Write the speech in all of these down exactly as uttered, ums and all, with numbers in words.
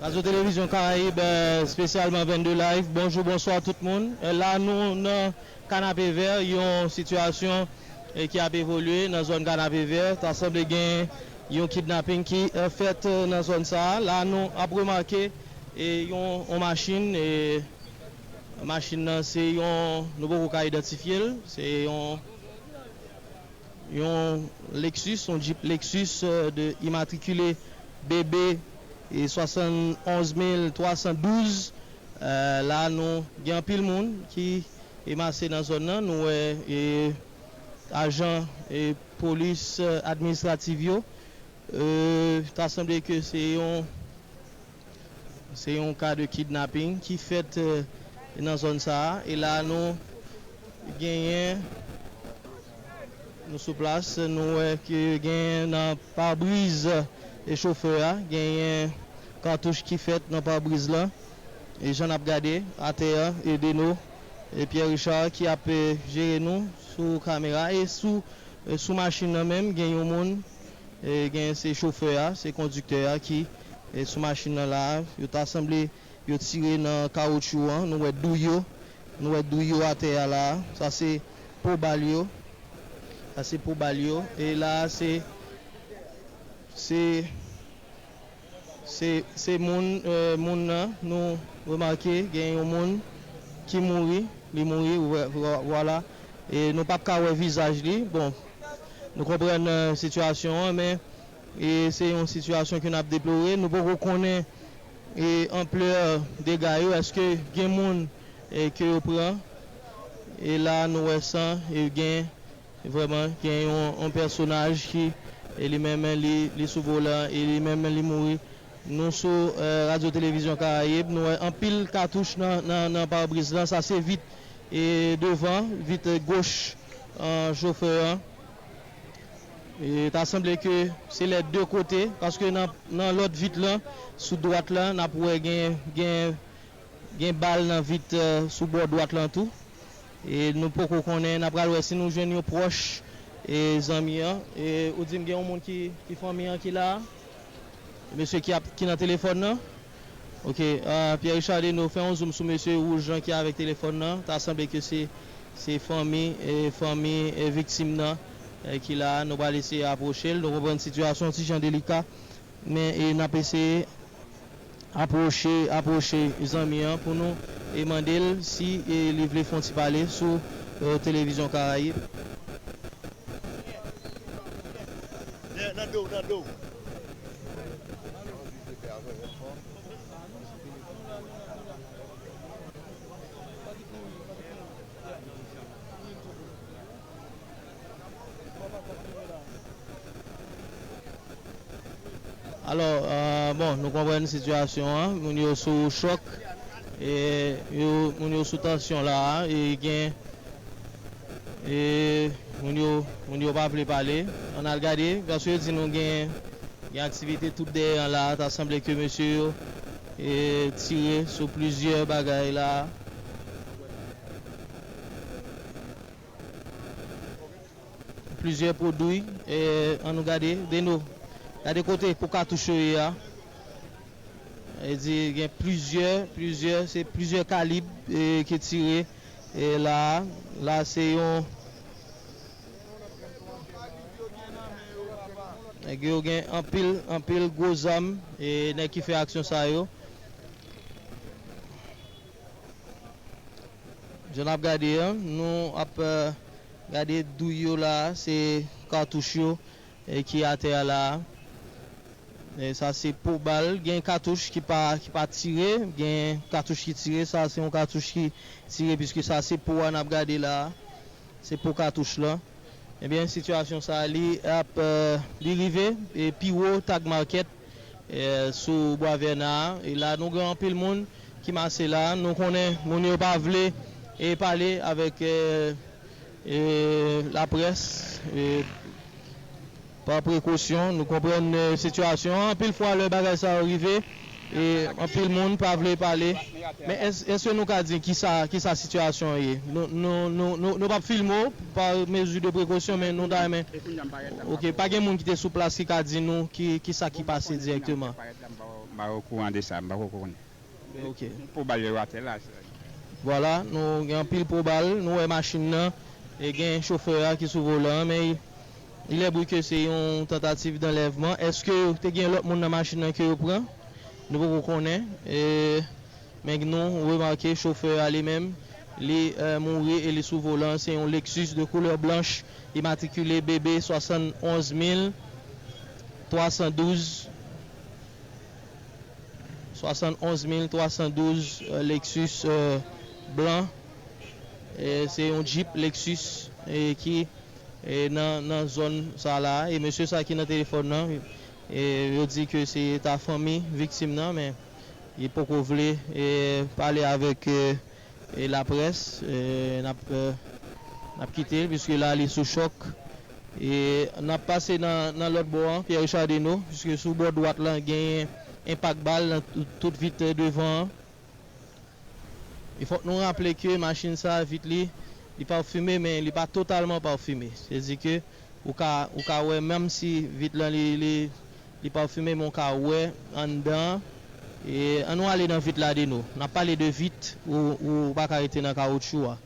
Radyo Televizyon Karayib, eh, espesyalman vennde Live. Bonjou, bonswa tout moun. Eh, la, nou nan Kanapevè, yon sitiyasyon, eh, ki ap evolye nan zòn Kanapevè. Ta sanble gen yon kidnaping ki, eh, fèt, eh, nan zòn sa a. La, nou ap remake, eh, yon, yon machin, eh, machin nan, se yon, nou poko ka idantifye l. Se yon yon Lexus, yon Jeep Lexus, eh, de imatrikile B B swasannonz mil twa san douz. Eh, la, nou gen anpil moun ki, eh, mache nan zòn nan. Nou wè, eh, ajan, eh, polis, eh, administrativ yo. Eh, ta sanble ke se yon Se yon ka de kidnaping ki fèt, eh, nan zòn sa a. E la, nou genyen, nou sou plas, nou wè ke genyen nan pabriz e chofè a, genyen katouch ki fèt nan pabriz la. E jan n ap gade atè a, e Deno, e Pierre Richard ki ap, eh, jere nou sou kamera. E sou, eh, sou machin nan menm, gen yon moun, eh, gen se chofè a, se kondiktè a ki, eh, sou machin nan la. Yo ta sanble yo tire nan kawotchou an. Nou wè douy yo. Nou wè douy yo atè a la. Sa se po bal yo. Sa se po bal yo. E la se, se, se, se moun, eh, moun nan. Nou remake gen yon moun ki mouri. Li mouri, vwa-, vwa-, vwala. E nou p ap ka wè vizaj li. Bon, nou konprann, eh, sitiyasyon an, men, e se yon sitiyasyon ke n ap deplore. Nou poko konnen, e, anplè dega yo. Èske gen moun, e, ke yo pran? E la, nou wè san, e gen, vrèman, gen yon, yon pèsonaj ki, e li menm, li, li sou volan, e li menm, li mouri. Nou sou, eh, Radyo Televizyon Karayib, nou wè anpil katouch nan, nan, nan pabriz lan. Sa se vit, e, devan, vit, eh, goch, eh, chofè an. E ta sanble ke se lè de kote, paske nan, nan lòt vit lan, sou dwat lan, n ap wè gen, gen, gen bal nan vit, eh, sou bò dwat lan tou. E nou poko konnen, n ap pral wè si nou jwenn yon pwòch, e, zanmi an. E ou di m gen yon moun ki, ki fanmi an ki la a? Mesye ki ap, ki nan telefòn nan? Ok, ah, Pierre Richard Deno, fè yon zoom sou mesye wouj lan ki avèk telefòn nan. Ta sanble ke se, se fanmi, e, fanmi, e, viktim nan, e, ki la a. Nou pral eseye apwoche l. Nou konprann sitiyasyon ti jan delika, men, e, n ap eseye apwoche, apwoche zanmi an pou nou, e, mande l si, e, li vle fè yon ti pale sou, e, Televizyon Karayib. Nan, nan do, nan do. Alò, euh, bon, nou konprann sitiyasyon an. Moun yo sou chòk. E yo, moun yo sou tansyon la a. E gen, e moun yo, moun yo pa vle pale. Ann al gade, paske yo di nou gen, gen aktivite tout dèyè an la a. Ta sanble ke mesye yo, e, tire sou plizyè bagay la a. Plizyè pwodui, e, ann nou gade, Deno, gade kote pou katouch yo ye a. E di, gen plizyè, plizyè, se plizyè kalib, e, ki tire, e, la a. La, se yon, nèg yo gen anpil, anpil gwo zam, e, nèg ki fè aksyon sa yo. Jan n ap gade an, nou ap, eh, gade douy yo la a, se katouch yo, eh, ki atè a la a. E sa se po bal, gen katouch ki pa, ki pa tire, gen katouch ki tire, sa se yon katouch ki tire, piske sa se po a n ap gade la a, se po katouch lan. Ebyen, sitiyasyon sa a, li ap, eh, li rive, e, pi wo Tag Market, eh, sou Bwa Vèna a. E la, nou gen anpil moun ki mache la. Nou konnen moun yo pa vle, e, pale avèk, eh, eh, laprès, eh, pa prekosyon. Nou konprann, eh, sitiyasyon an. Anpil fwa, lè bagay sa yo rive, e anpil moun pa vle pale. Men èske nou ka di kisa, kisa sitiyasyon an ye? Nou, nou, nou, nou, nou p ap filme w pa mezi de prekosyon, men nou ta renmen. Ok, pa gen moun ki te sou plas ki ka di nou ki, kisa ki pase dirèkteman. M pa okouran de sa, m pa ko konnen. Ok. Pou bal yo atè la. Vwala, nou gen anpil pwobal, nou wè machin nan, e gen chofè a ki sou volan an, men il est vrai que se yon tantativ danlèvman. Èske te gen lòt moun nan machin nan ke yo pran? Nou poko konnen. E, men nou remake chofè a li menm, li eh, mouri e li sou volan. Se yon Lexus de koulè blanch, imatrikile B B swasann onz mil twa san douz. Swasann onz mil twa san douz, eh, Lexus eh, blan. Eh, se yon Jeep Lexus eh, ki eh, nan, nan zòn sa la. E mesye sa ki nan telefòn nan, eh, yo di ke se ta fanmi viktim nan, men li poko vle eh, pale avèk eh, eh, laprès. Eh, n ap eh, n ap kite l, piske la li sou chòk. E n ap pase nan, nan lòt bò an, Pierre Richard Deneau, piske sou bò dwat lan, genyen enpak bal nan tout, tout vit devan an. E fòk nou raple ke machin sa, vit li, li pafime, men li pa totalman pafime. Se di ke ou ka, ou ka wè, menm si vit lan li, li, li pafime, men ou ka wè anndan an. E ann nou ale nan vit la Deneau. N ap pale de vit, ou, ou pa ka rete nan kawotchou a.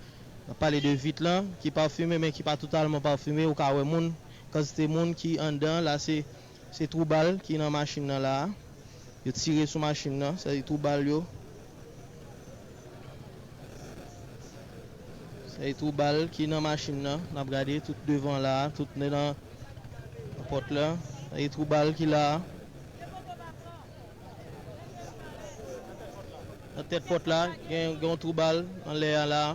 N ap pale de vit lan, ki pafime, men ki pa totalman pafime. Ou ka wè moun, kantite moun ki anndan. La, se, se twou bal ki nan machin nan la a. Yo tire sou machin nan, se twou bal yo. Se twou bal ki nan machin nan. N ap gade tout devan la a, tout nan, nan pòt la. Se twou bal ki la a. Nan tèt pòt la, gen, gen yon twou bal anlè a la a.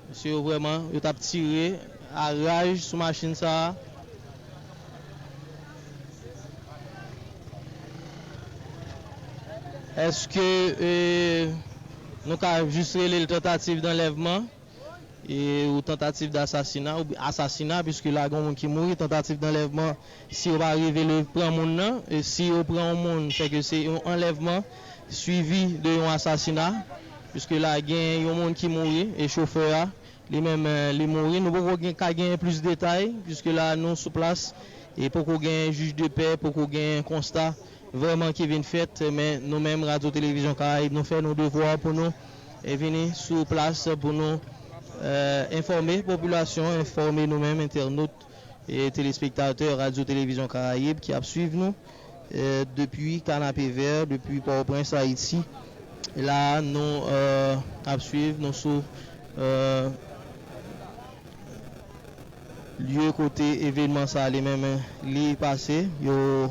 Mesye yo vrèman, yo t ap tire a raj sou machin sa a. Èske eh, nou ka jis rele l tantativ danlèvman? E, ou tantativ dasasina, ou asasina, piske la gen yon moun ki mouri, tantativ danlèvman, si yo pa rive le pran moun nan, e si yo pran yon moun, sèke se yon anlèvman swivi de yon asasina, piske la gen yon moun ki mouri, e chofè a, li menm, eh, li mouri. Nou poko gen, ka genyen plis detay, piske la nou sou plas, e poko gen jij de pè, poko gen konsta vrèman ki vin fèt, men nou menm, Radyo Televizyon Karayib, nou fè nou devwa pou nou e vini sou plas pou nou eh, enfòme popilasyon, enfòme nou menm, entènot e telespektatè Radyo Televizyon Karayib ki ap swiv nou eh, depi Kanapevè, depi Pòtoprens, Ayiti. E la, nou eh, ap swiv, nou sou eh, lye kote evènman sa li menm li pase. Yo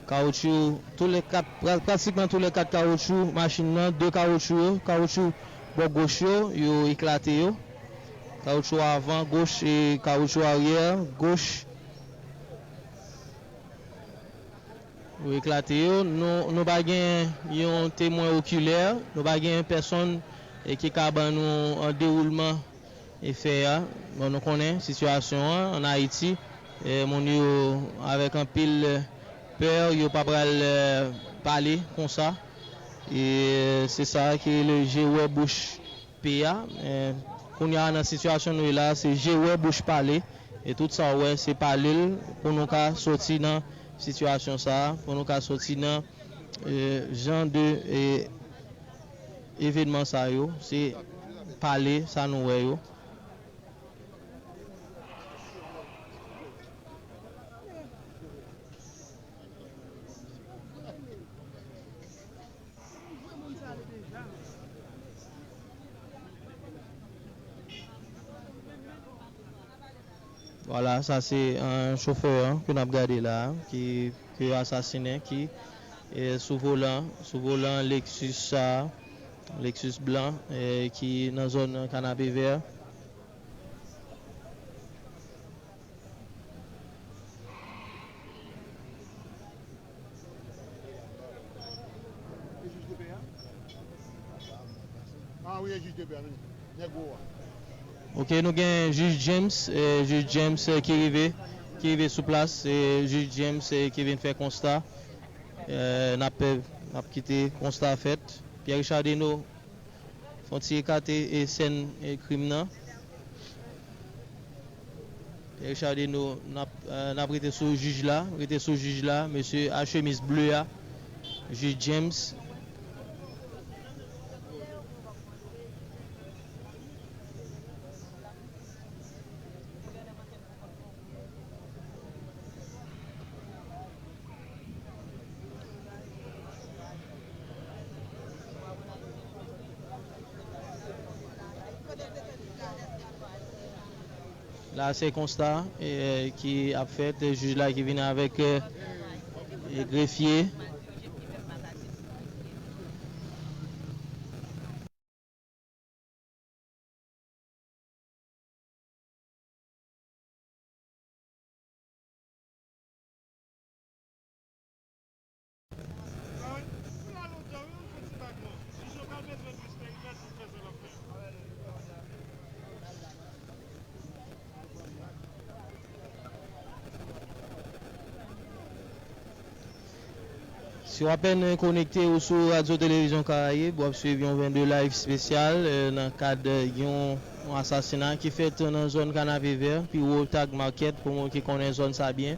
kawotchou, tou le kat, pra- pratikman tou le kat kawotchou machin nan, de kawotchou yo, kawotchou bò goch yo, yo eklate yo. Kawotchou avan goch e kawotchou aryè goch. Yo eklate yo. Nou, nou pa gen yon temwen okilè, nou pa gen pèsonn eh, ki ka ban nou an dewoulman e fè a. Bon, nou konnen sitiyasyon an ann Ayiti, eh, moun yo avèk anpil eh, pè, yo pa pral eh, pale konsa. E eh, se sa ki rele je wè bouch pe a. Eh, kounye a nan sitiyasyon nou ye la, se je wè bouch pale. E tout sa w wè, se pale l pou nou ka soti nan sitiyasyon sa a, pou nou ka soti nan eh, jan de eh, evènman sa yo, se pale sa nou wè yo. Vwala, sa se eh, chofè an ke n ap gade la a, ki, ke yo asasinen, ki eh, sou volan, sou volan Lexus sa a, Lexus blan, eh, ki nan zòn Kanapevè. Ah wi, e jij de pè a, men nèg wo a. Ok, nou gen jij James, eh, jij James eh, ki rive, ki rive sou plas, eh, jij James eh, ki vin fè konsta. Eh, n ap, n ap kite konsta fèt. Pierre Richard Deneau, fon ti ekate eh, sèn eh, krim nan. Richard Deno, n ap, eh, n ap rete sou jij la, rete sou jij la, mesye a chemiz ble a, jij James. La, se konsta, eh, ki ap fèt. Jij la ki vin avèk, eh, grefye. Si w apèn konekte ou sou Radyo Televizyon Karayib, w ap swiv yon venn de live espesyal, eh, nan kad yon asasina ki fèt nan zòn Kanapevè, pi wo Tag Market, pou moun ki konnen zòn sa byen.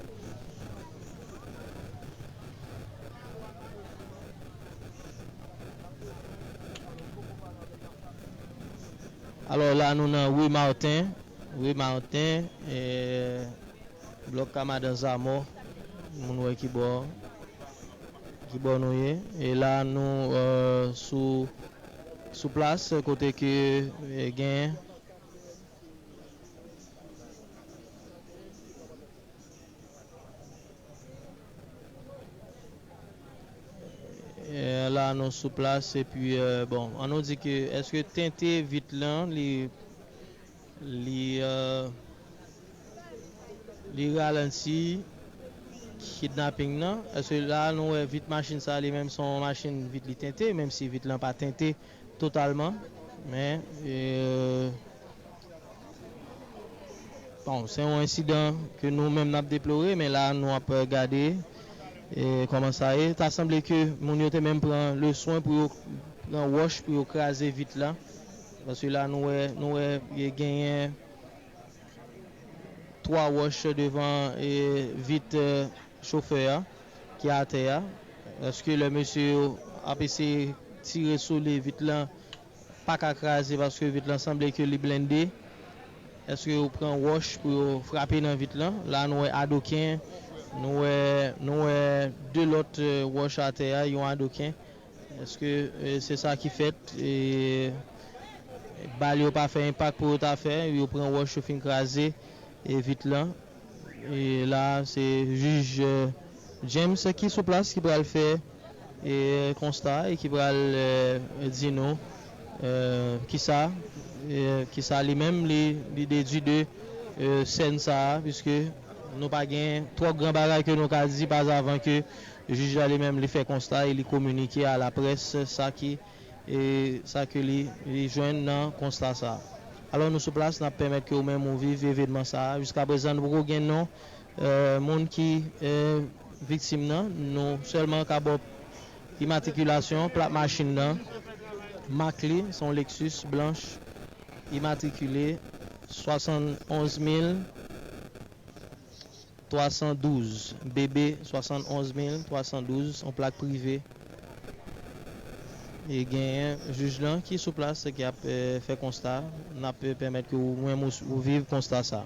Alò, la, nou nan ri Marten. Ri Marten, eh, blòk ka Madan Zamò, moun wè ki bò, ki bò nou ye. E la, nou, eh, sou, sou plas, kote ke, eh, gen Eh, la, nou sou plas, epi, eh, bon, an nou di ke, èske tente vit lan, li, li, eh, li ralanti kidnaping nan? Èske la, nou wè vit machin sa, li menm se yon machin vit li tente, menm si vit lan pa tente totalman, men, eh, Bon, se yon ensidan ke nou menm n ap deplore, men la nou ap gade, e, kòman sa ye. Ta sanble ke moun yo te menm pran le swen pou yo pran wòch pou yo kraze vit la. Paske la nou wè, nou wè, e, genyen twa wòch devan, e, vit, e, chofè a ki atè a. Èske lè mesye yo ap eseye tire sou li, vit lan pa ka kraze paske vit lan sanble ke li blende? Èske yo pran wòch pou yo frape nan vit lan? La nou wè adoken, nou wè, nou wè de lòt, e, wòch atè a, yon adoken. Èske, e, se sa ki fèt? E, bal yo pa fè enpak pou yo ta fè, yo pran wòch, yo fin kraze, e, vit lan. E la, se jij, e, James ki sou plas ki pral fè, e, konsta e ki pral, e, di nou, e, kisa, e, kisa li menm li, li dedui de, e, sèn sa a, piske nou pa gen twòp gran bagay ke nou ka di pazavan ke jij la li menm li fè konsta e li kominike a laprès sa ki e sa ke li, li jwenn nan konsta sa a. Alò, nou sou plas, n ap pèmèt ke ou menm ou viv evènman sa a. Jiskaprezan, nou poko gen non, e, moun ki, e, viktim nan. Nou sèlman ka ba w imatrikilasyon, plak machin nan, mak li, se yon Lexus blanch, imatrikile swasannonz mil twa san douz, B B swasannonz mil twa san douz, yon plak prive. E genyen jij lan ki sou plas ki ap, e, fè konsta. N ap, e, pèmèt ke ou menm ou, ou viv konsta sa.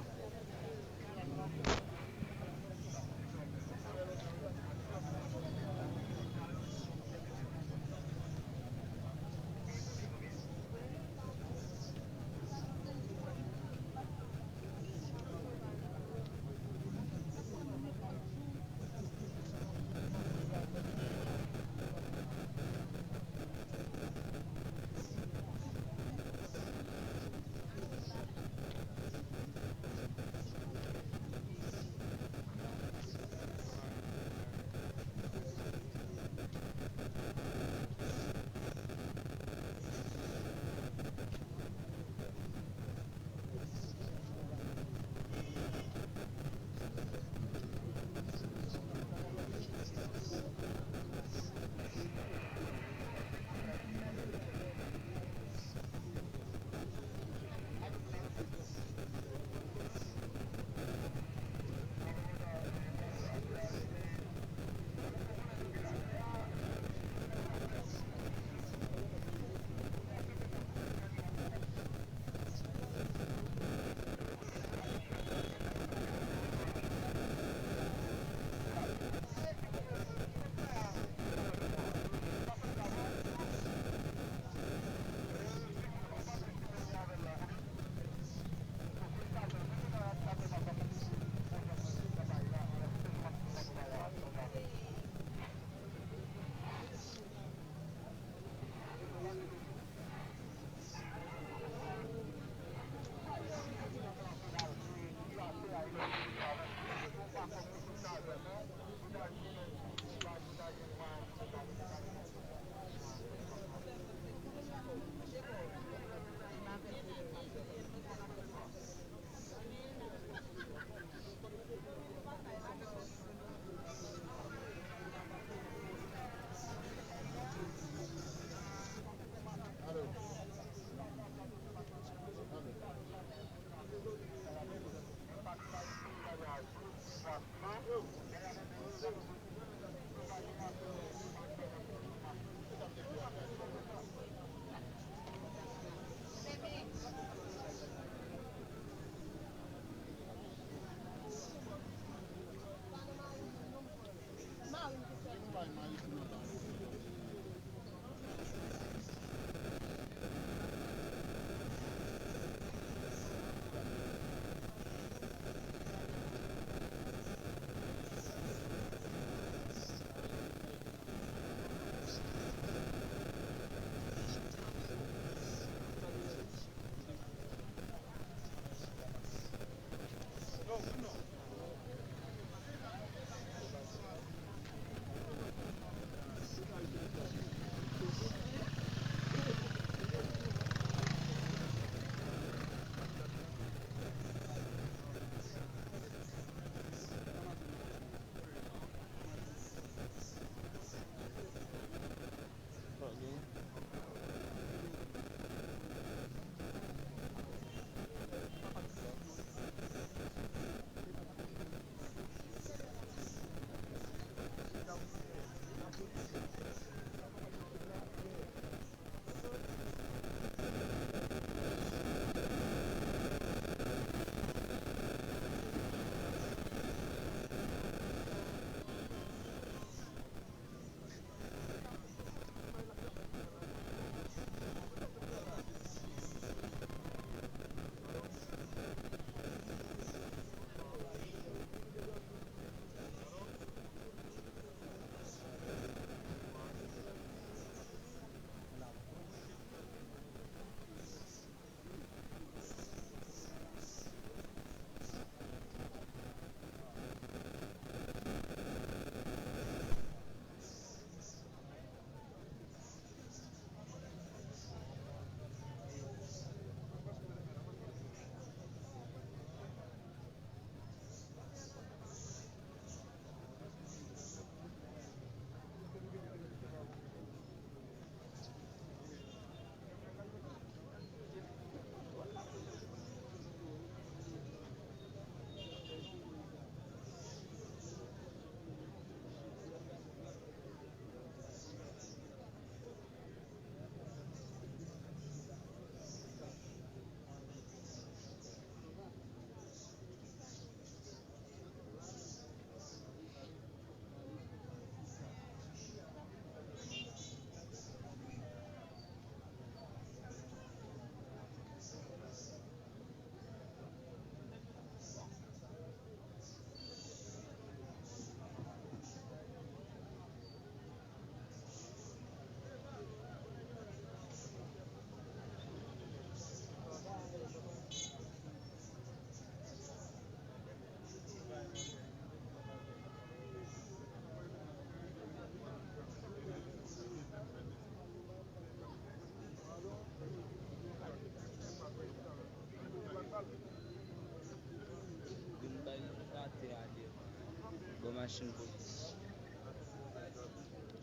Machin polis.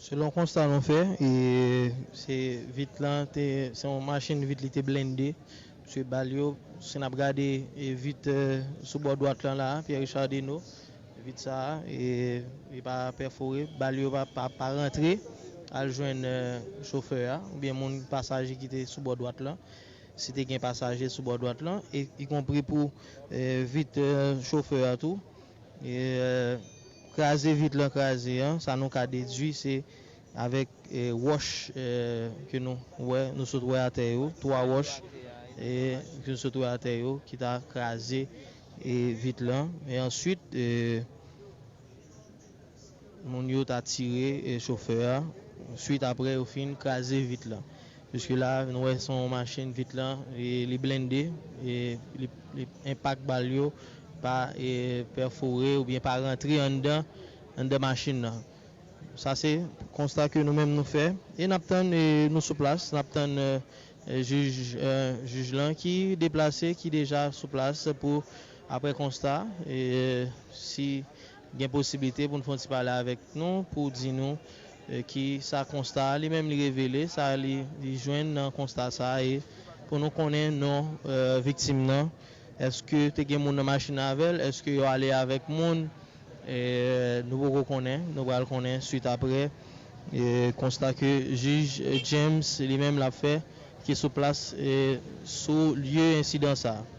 Selon konsta nou fè, e, se vit lan te, se yon machin vit li te blende. Paske bal yo, si n ap gade, e, vit, e, sou bò dwat lan la, Pierre Richard Deneau, vit sa a, e, li pa pèfore, bal yo pa, pa, pa rantre al jwenn, e, chofè a, oubyen moun pasaje ki te sou bò dwat lan, si te gen pasaje sou bò dwat lan, e, ikonpri pou, e, vit, e, chofè a tou. E, kraze vit lan kraze an, sa nou ka dedui, se avèk, e, wòch, e, ke nou wè, nou sot wè atè yo, twa wòch, e, ke nou sot wè atè yo, ki ta kraze, e, vit lan. E answit, e, moun yo ta tire, e, chofè a. Swit apre, yo fin kraze vit lan. Jiske la, nou wè se yon machin vit lan, e, li blende, e, li, li, enpak bal yo pa, e, pèfore oubyen pa rantre anndan, anndan machin nan. Sa se konsta ke nou menm nou fè. E n ap tann, e, nou sou plas, n ap tann, e, e, jij, e, jij lan ki deplase, ki deja sou plas pou, apre konsta, e, si gen posiblite pou n fè yon ti pale avèk nou, pou di nou, e, ki sa konsta a li menm li revele, sa li, li jwenn nan konsta sa a, e pou nou konnen non, e, viktim nan. Èske te gen moun nan machin nan avè l? Èske yo ale avèk moun? E, nou poko konnen, nou pral konnen swit apre, e, konsta ke jij James li menm l ap fè, ki sou plas, e, sou lye ensidan sa a.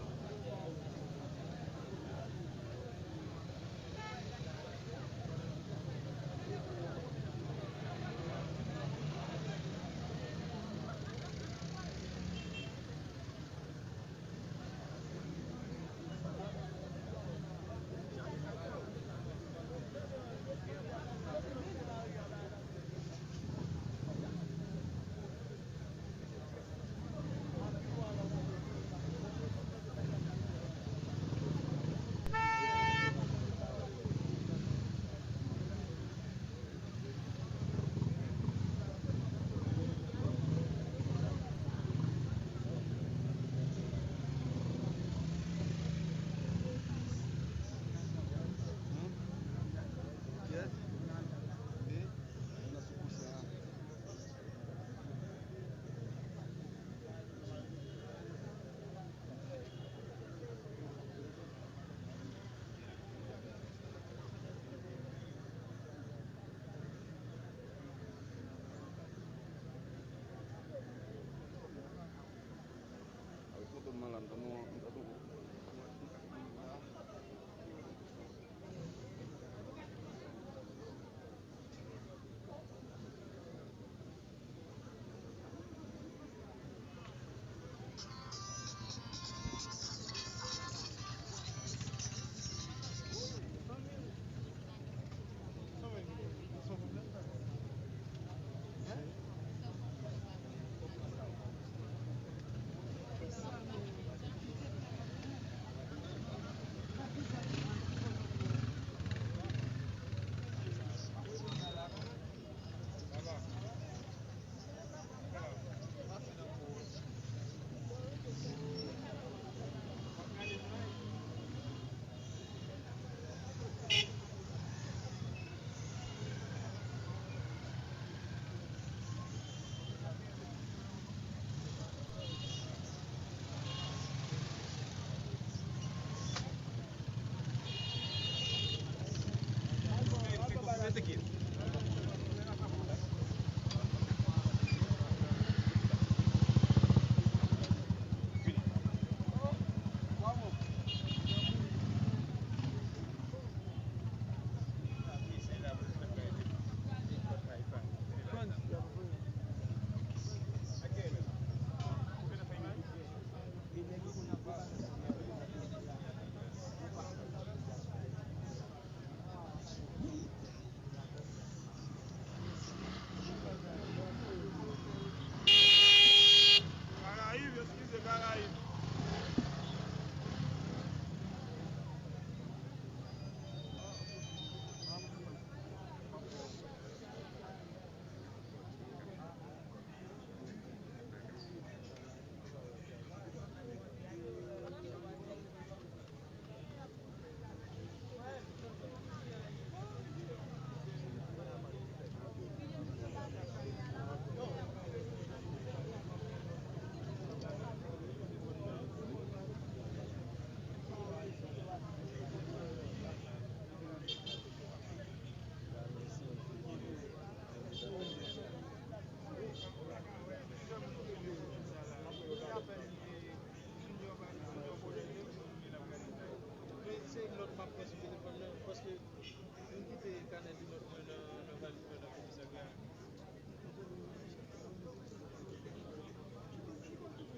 Se lòt m ap pran sou telefòn nan, paske m kite kanèt de nòt mwen nan, nan valiz mwen nan komisarya.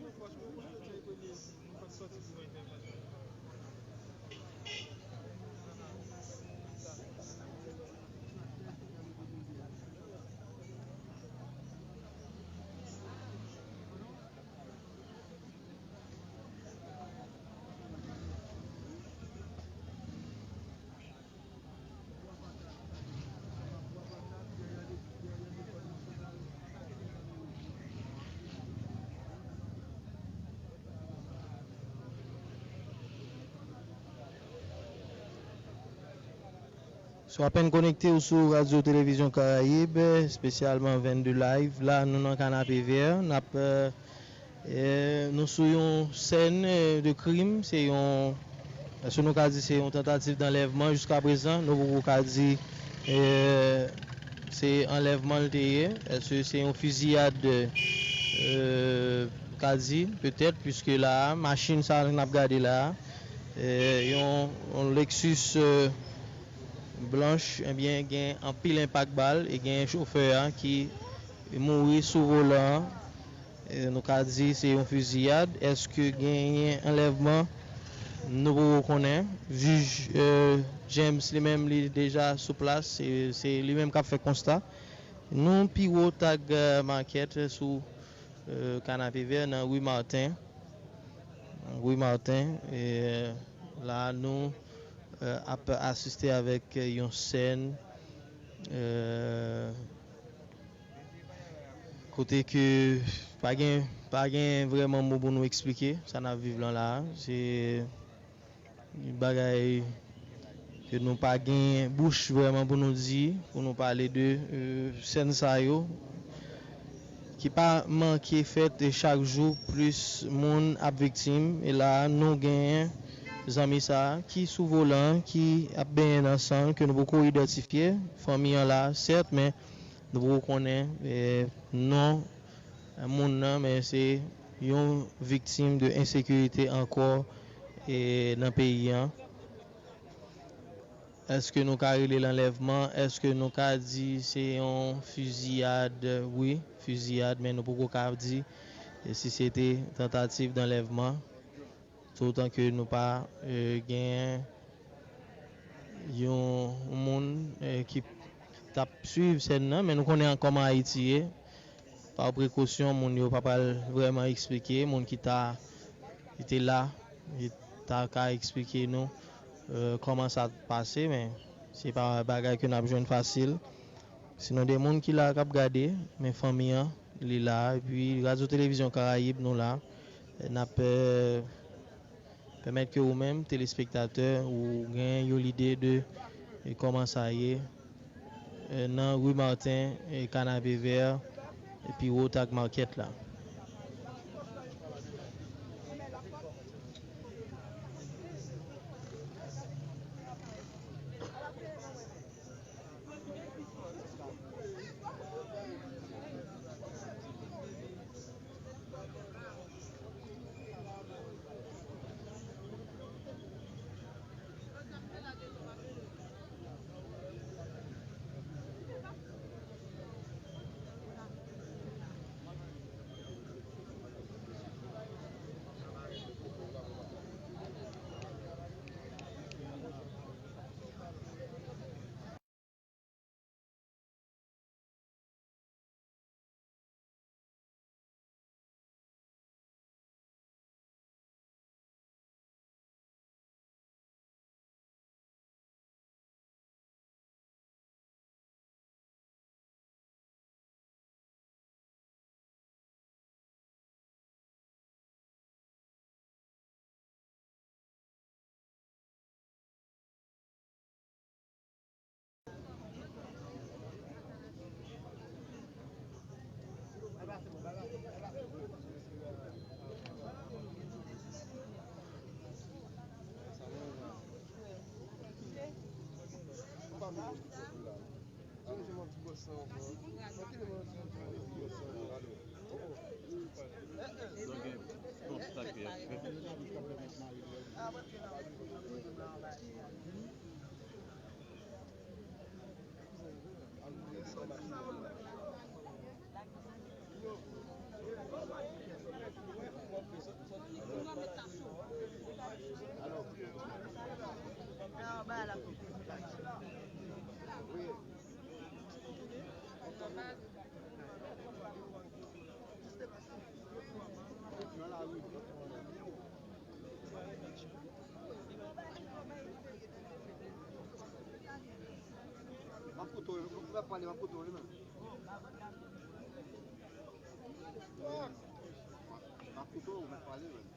Non, franchman, mwen, se premye, mwen pa t sòti pou entèvansyon. Si w apèn konekte, ou sou Radyo Televizyon Karayib, espesyalman vennde Live. La, nou nan Kanapevè. N ap, eh, eh, nou sou yon sèn, eh, de krim. Se yon, èske nou ka di se yon tantativ danlèvman jiska prezan? Nou poko ka di, eh, se anlèvman l te ye. Èske se yon fiziyad, eh, ka di, petèt, piske la a, machin sa a n ap gade la a, eh, yon, yon Lexus, eh, blanch, ebyen, gen anpil enpak bal e gen chofè a ki mouri sou volan an. E nou ka di se yon fiziyad. Èske genyen anlèvman? Nou poko konnen. Jij, eh, James li menm, li deja sou plas. Se, se li menm k ap fè konsta. Nou pi wo Tag, eh, Market sou, eh, Kanapevè nan ri Marten. Ri Marten, e la nou, eh, ap asiste avèk yon sèn, eh, kote ke pa gen, pa gen vrèman mo pou nou eksplike sa n ap viv lan la a. Se bagay ke nou pa gen bouch vrèman pou nou di, pou nou pale de, eh, sèn sa yo, ki pa manke fèt, e chak jou plis moun ap viktim. E la a, nou genyen zanmi sa a ki sou volan, ki ap benyen nan san l, ke nou poko idantifye. Fanmi an la, sèt, men nou poko konnen, eh, non moun nan, men se yon viktim de ensekirite ankò, eh, nan peyi an. Èske nou ka rele l anlèvman? Èske nou ka di se yon fiziyad? Wi, fiziyad, men nou poko ka di si se te tantativ danlèvman. Toutan ke nou pa, eh, gen yon moun, eh, ki t ap swiv sèn nan, men nou konnen kòman Ayiti ye. Pa prekosyon, moun yo pa pral vrèman eksplike. Moun ki ta, ki te la, ki ta ka eksplike nou, eh, kòman sa t pase, men se pa bagay ke n ap jwenn fasil. Sinon, de moun ki la k ap gade, men fanmi an, li la. Epi, Radyo Televizyon Karayib, nou la. N ap, eh, pèmèt ke ou menm, telespektatè, ou gen yon lide de, eh, kòman sa ye, eh, nan ri Marten, eh, Kanapevè, epi wo Tag Market la. M ap koute w, ou mèt pale, m ap koute w, wi, menm. M ap koute w, ou mèt pale, menm.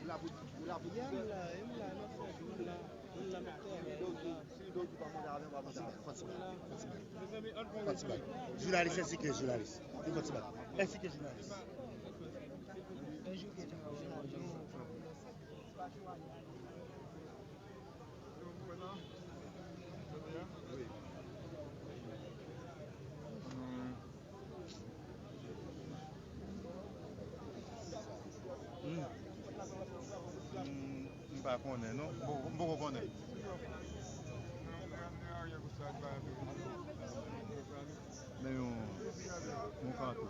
Ou la pou, ou la pou di. M la, m la, m ap fè, m la, m la, m ap travay, m la. Si l do di pa monte avè m, pa monte avè m. Fò ti bag, fò ti bag. Fò ti bag. Jounalis, èsike jounalis. Fò ti bag. Èsike jounalis. Hmm. Hmm, m pa konnen, non. M poko, m poko konnen. Men yon, yon kanto.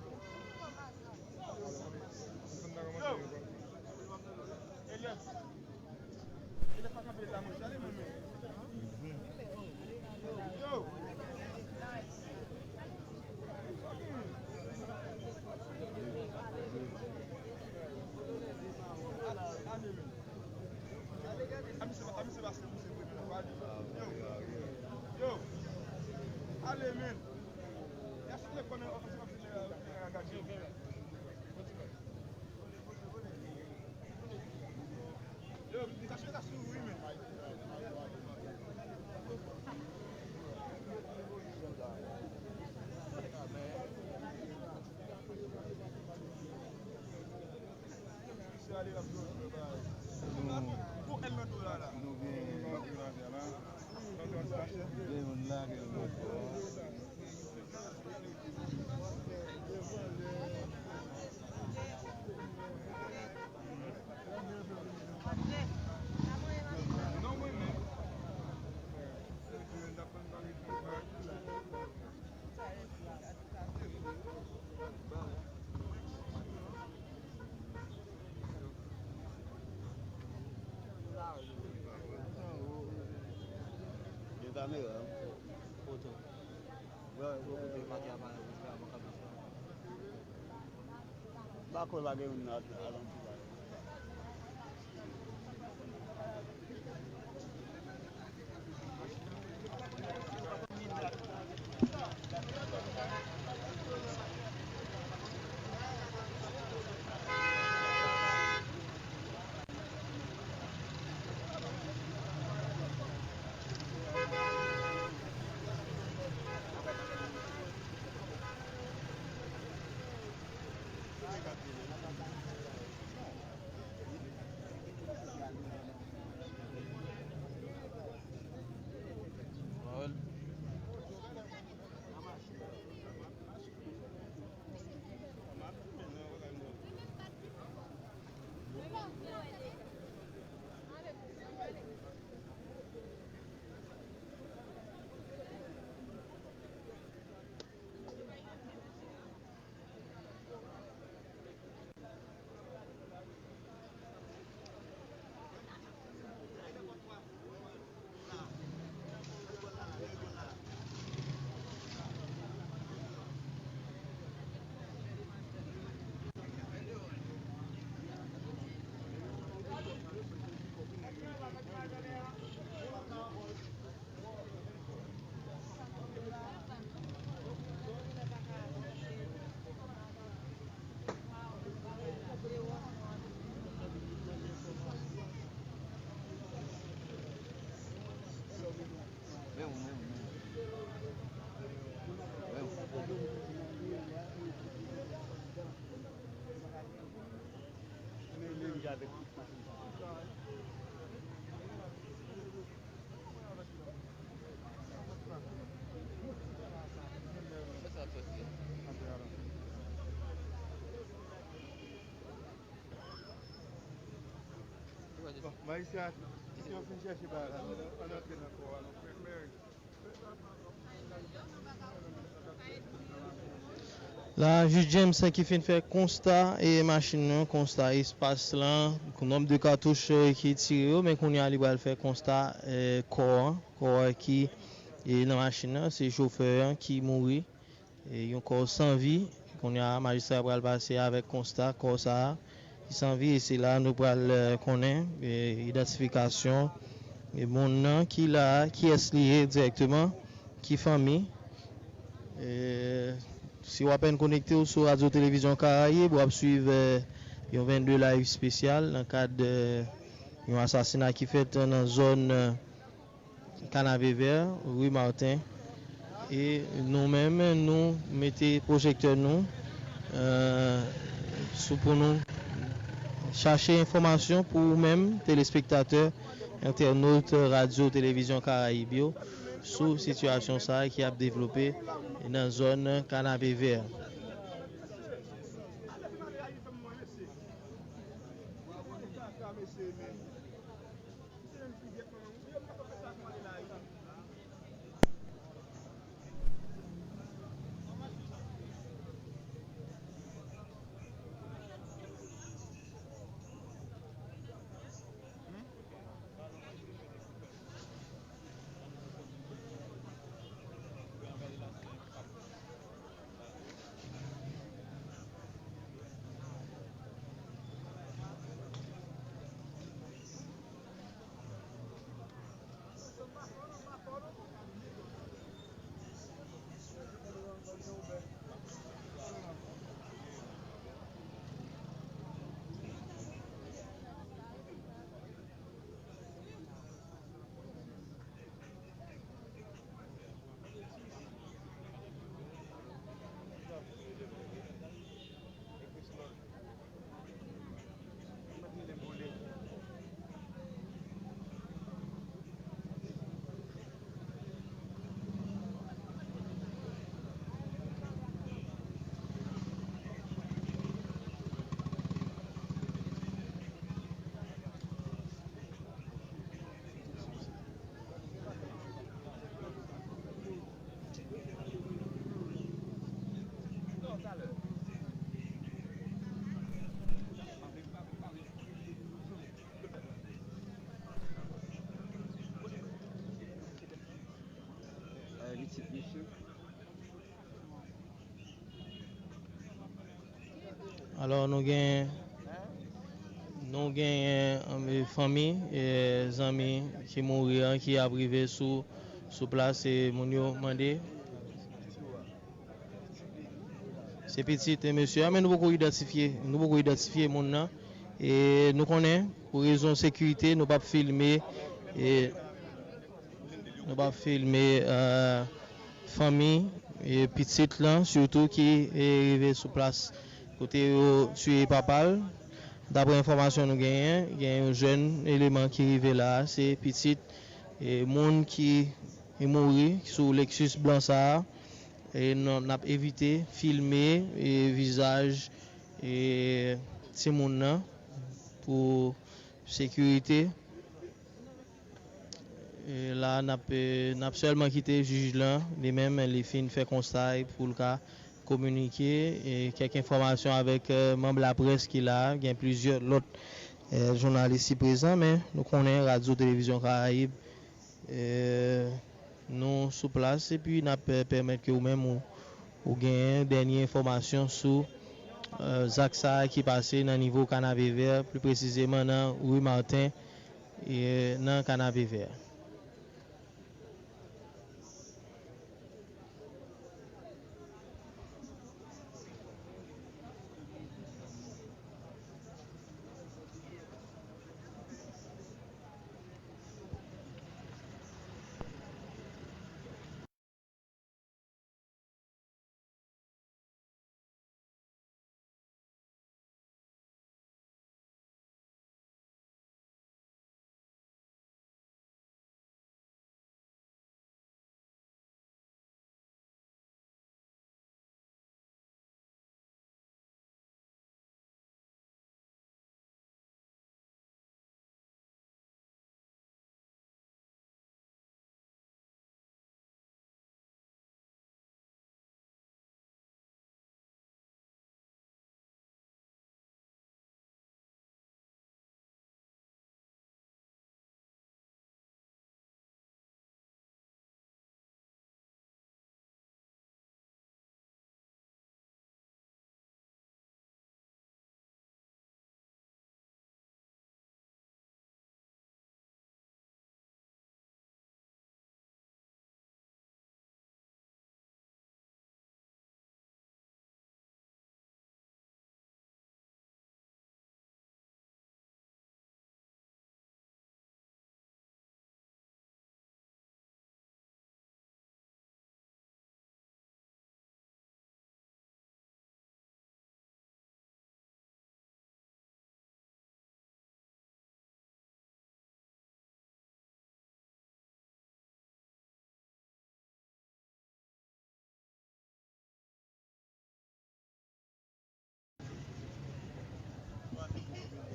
Yo, ale men. Yo, m tache ta sou wi men. Nou, nou gen, gen moun la, gen moun la. Gen kamera. Foto. Wè, wè, kote pati a pa, pa, pa, pa. Bako lage youn nan alantou la. Ayisyen, si yo fin chèche bagay la, nou antre nan kò a, nou fè mèri. La, jij James ki fin fè konsta e machin nan, konsta espas lan, nonb de katouch e, ki tire yo, men kounye a li pral fè konsta e, kò an, kò an ki e, nan machin nan, se chofè an ki mouri. E, yon kò san vi. Kounye a, majistra pral pase avèk konsta kò sa a ki san vi, e se la nou pral e, konnen e, idantifikasyon e, moun nan ki la a, kiyès li ye dirèkteman, ki fanmi. E, si w apèn konekte w sou Radyo Televizyon Karayib, w ap swiv e, yon vennde live espesyal nan kad e, yon asasina ki fèt nan zòn e, Kanavevè, ri Maten. E nou menm, nou mete pwojektè nou e, sou pou nou chache enfòmasyon pou ou menm, telespektatè, entènot Radyo Televizyon Karayib yo, sou sitiyasyon sa a ki ap devlope nan zòn Kanavevè. Alò, nou gen, nou genyen, e, fanmi, e, zanmi ki mouri an, ki ap rive sou, sou plas, e moun yo mande. Se pitit, e, mesye a, men nou poko idantifye, nou poko idantifye moun nan. E nou konnen, pou rezon sekirite, nou p ap filme, e, nou p ap filme, e, fanmi, e, pitit lan, sitou ki, e, rive sou plas kote yo tiye papa l. Daprè enfòmasyon nou genyen, gen yon jèn eleman ki rive la a, se pitit, e, moun ki, ki mouri sou Lexus blan sa a. E n, n ap evite filme, e, vizaj, e, timoun nan pou sekirite. E la, n ap, e, n ap sèlman kite jij lan, li menm, li fin fè konsta pou l ka kominike, e, kèk enfòmasyon avèk, e, manm laprès ki la a. Gen plizyè lòt, e, jounalis ki prezan, men nou konnen Radyo Televizyon Karayib, e, nou sou plas, epi n ap, e, pèmèt ke ou menm ou, ou genyen dènye enfòmasyon sou, e, zak sa a ki pase nan nivo Kanavevè, pli presizeman nan ri Maten, e, nan Kanavevè.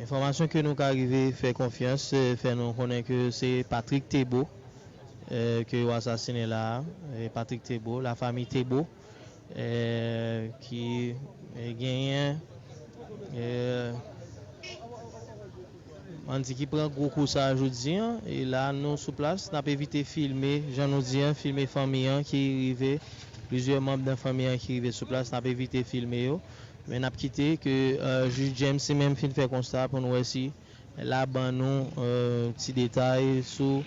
Enfòmasyon ke nou ka rive fè konfyans, eh, fè nou konnen ke se Patrick Thébault, eh, ke yo asasinen la a, eh, Patrick Thébault, lafanmi Thébault, eh, ki, eh, genyen, eh, ann di ki pran gwo kou sa a jodi a, e la nou sou plas, n ap evite filme, jan nou di a, filme fanmi an ki rive, plizyè manm nan fanmi an ki rive sou plas, n ap evite filme yo. Men n ap kite ke, eh, jij James li menm fin fè konsta pou nou wè si l a ban nou, eh, ti detay sou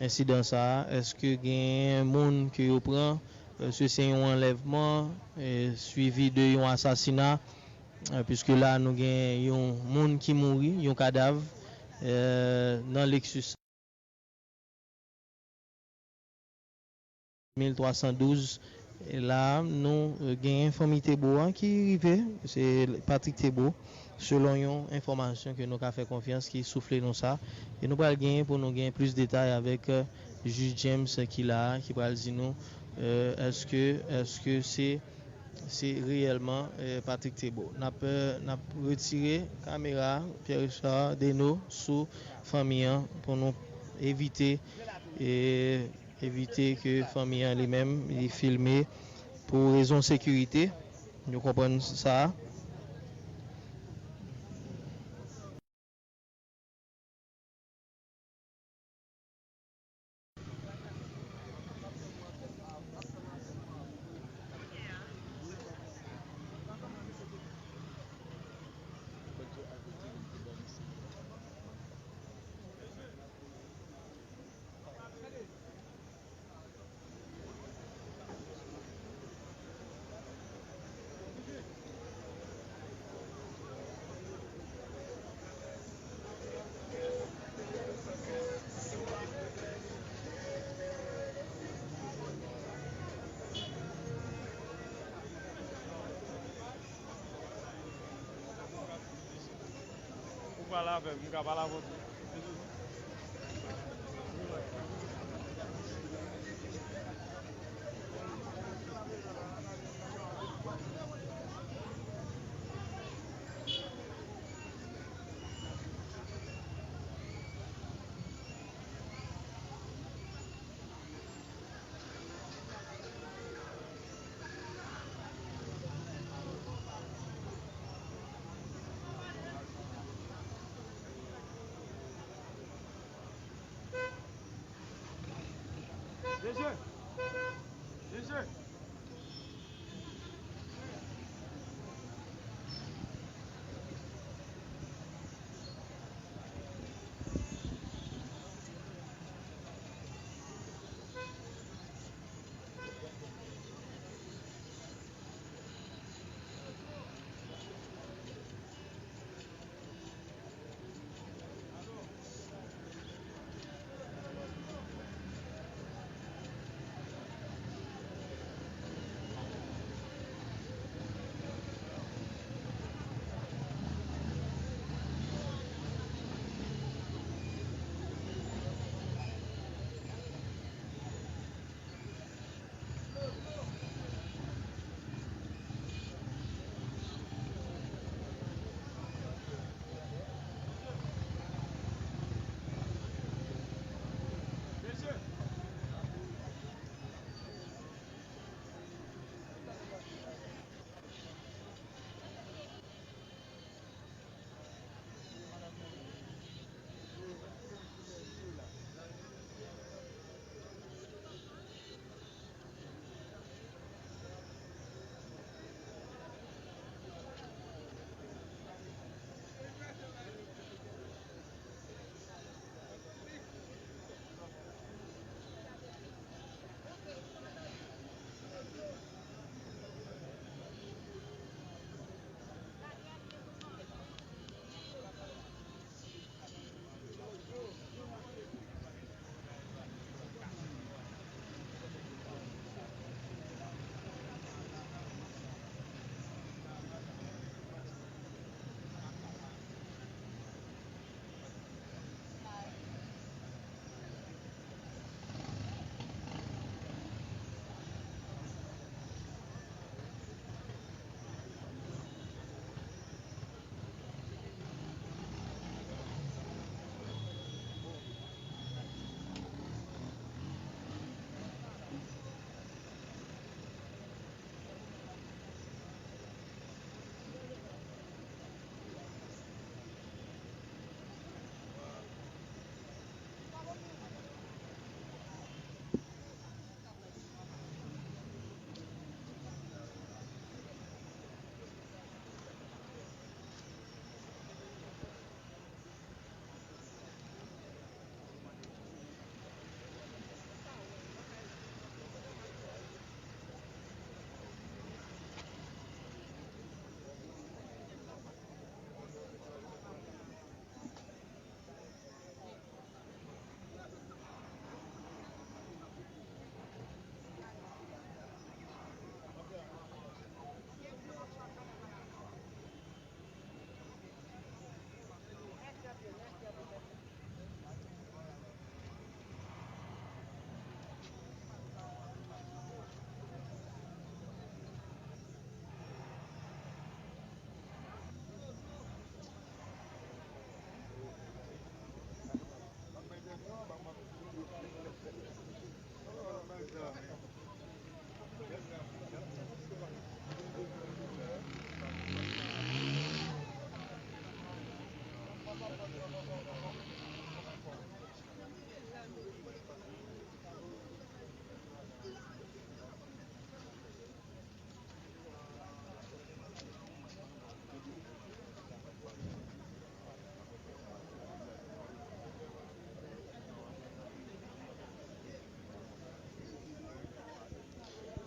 ensidan sa a. Èske gen moun ke yo pran? Èske se yon anlèvman, eh, swivi de yon asasina? Eh, piske la nou gen yon moun ki mouri, yon kadav, eh, nan Lexus. Mil twa san douz. E la, nou, eh, genyen fanmi Thébault an ki rive, se Patrick Thébault, selon yon enfòmasyon ke nou ka fè konfyans ki soufle nou sa. E nou pral genyen pou nou gen plis detay avèk, eh, jij James ki la a, ki pral di nou, eh, èske, èske se se reyèlman, eh, Patrick Thébault. N ap, eh, n ap retire kamera Pierre Richard Deno sou fanmi an pou nou evite, eh, evite ke fanmi an li menm li filme pou rezon sekirite. Nou konprann sa. Ou pale avè m, m ka pale avè w tou.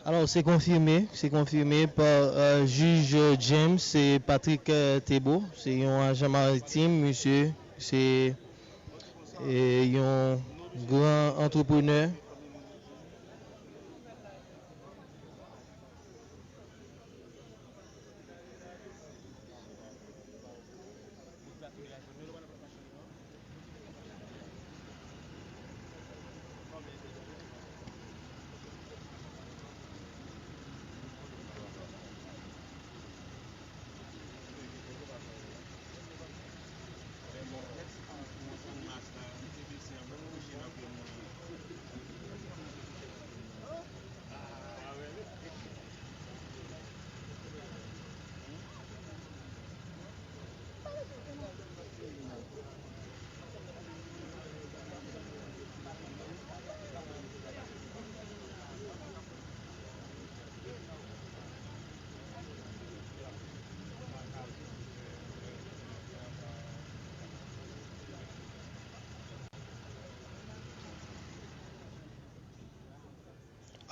Alò, se konfime, se konfime pa, euh, jij James, se Patrick, euh, Thébault, se yon ajan maritim, misye, se, euh, yon gran antreprenè.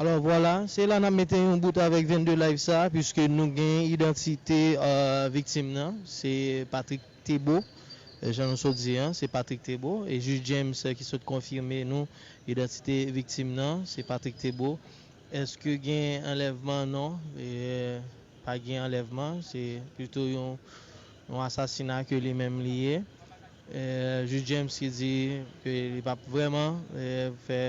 Alò, vwala, se la n ap mete yon bout avèk vennde live sa, piske nou gen idantite, euh, viktim nan, se Patrick Thébault, euh, jan nou sot di an, se Patrick Thébault, e jij James, euh, ki sot konfime nou idantite viktim nan, se Patrick Thébault. Èske gen anlèvman? Non. E, pa gen anlèvman. Se pito yon, yon asasina ke li menm li ye. E, jij James ki di ke li p ap vrèman, e, fè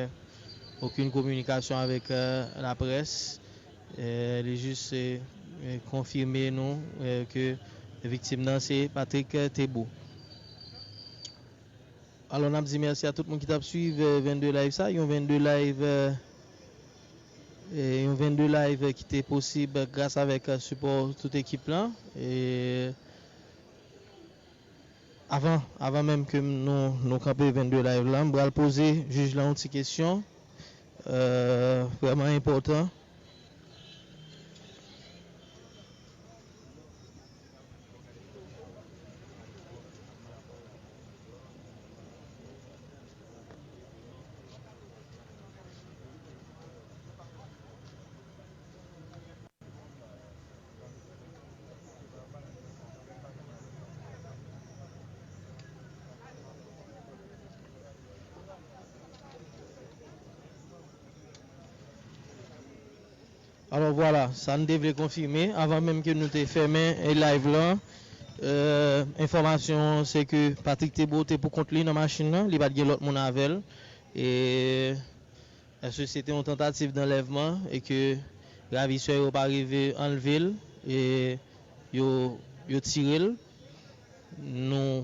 okenn kominikasyon avèk, e, laprès. E, li jis, e, e, konfime nou, e, ke viktim nan se Patrick Thébault. Alò, n ap di mèsi a tout moun ki t ap swiv, eh, vennde live sa. Yon vennde live, eh, eh, yon vennde live ki te posib gras avèk, eh, sipò tout ekip lan. E avan, avan menm ke m, nou, nou kanpe vennde live la, m pral poze jij la yon ti kesyon, eh, vrèman enpòtan. Alò, vwala, sa n te vle konfime, avan menm ke nou te fèmen, eh, live lan, eh, enfòmasyon se ke Patrick Thébault te pou kont li nan machin nan, li pa t gen lòt moun avè l. E èske se te yon tantativ danlèvman e ke ravisè yo pa rive anlve l e yo, yo tire l? Nou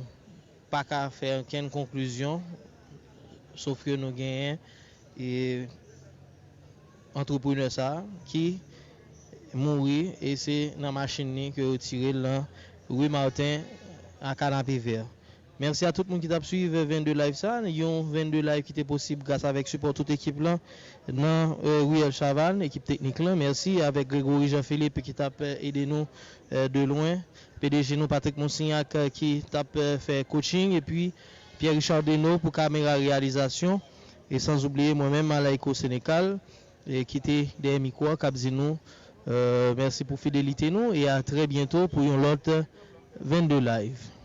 pa ka fè okenn konklizyon, sof ke nou genyen, e, antreprenè sa a ki mouri, e se nan machin li ke yo tire l nan ri Martin a Kanapevè. Mèsi a tout moun ki t ap swiv vennde live sa, yon vennde live ki te posib gras avèk sipò tout ekip lan nan, eh, Riyèl Chavannes, ekip teknik lan. Mèsi avèk Grégory Jean Philippe ki t ap, eh, ede nou, eh, de lwen. P D G nou Patrick Monsignac, eh, ki t ap, eh, fè coaching, epi Pierre Richard Deneau pou kamera reyalizasyon, e san oubliye mwen menm, Malaiko Sénécal, e ki te dèyè mikwo a, k ap di nou, eh, mèsi pou fidelite nou, e a trè byento pou yon lòt vennde live.